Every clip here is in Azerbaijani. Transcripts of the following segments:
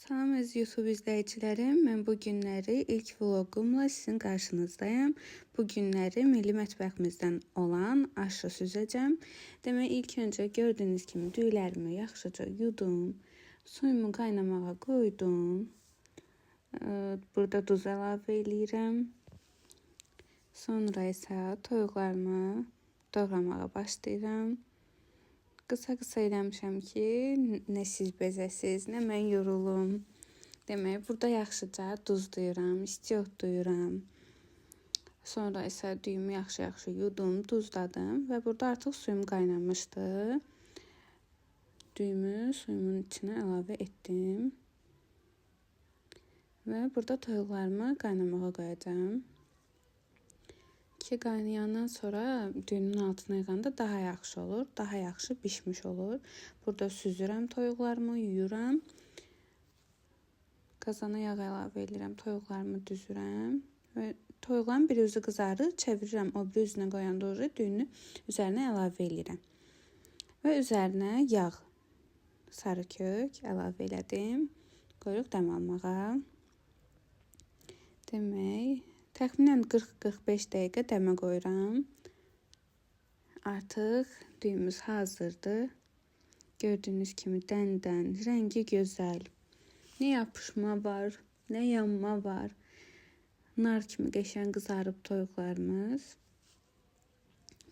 Salam əziz YouTube izləyicilərim. Mən bu günləri ilk vloqumla sizin qarşınızdayam. Bu günləri milli mətbəximizdən olan aşı süzəcəm. Demək, ilk öncə gördüyünüz kimi düyülərimi yaxşıca yudum. Suyumu qaynamağa qoydum. Burada duz əlavə eləyirəm. Sonra isə toyuqlarımı doğramağa başlayıram. Qısa-qısa eləmişəm ki, nə siz bezəsiz, nə mən yorulum. Demək, burada yaxşıca duzlayıram, istiotlayıram. Sonra isə düyümü yaxşı-yaxşı yudum, duzladım və burada artıq suyum qaynamışdı. Düyümü suyumun içinə əlavə etdim. Və burada toyuqlarımı qaynamağa qoyacağam. Ki qaynayandan sonra düyünün altına yığanda daha yaxşı olur, daha yaxşı bişmiş olur. Burada süzürəm toyuqlarımı, yuyuram. Qazana yağ əlavə edirəm, toyuqlarımı düzürəm və toyuqların bir üzü qızarır, çevirirəm, o biri üzünə qoyanda oje düyünü üzərinə əlavə eləyirəm. Və üzərinə yağ, sarı kök əlavə elədim. Qoyuruq dəm almağa. Demək, təxminən 40-45 dəqiqə dəmə qoyuram. Artıq düyümüz hazırdır. Gördüyünüz kimi dən-dən, rəngi gözəl. Nə yapışma var, nə yanma var. Nar kimi qəşəng qızarıb toyuqlarımız.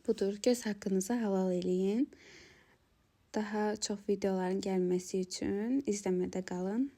Budur, göz haqqınızı halal eləyin. Daha çox videoların gəlməsi üçün izləmədə qalın.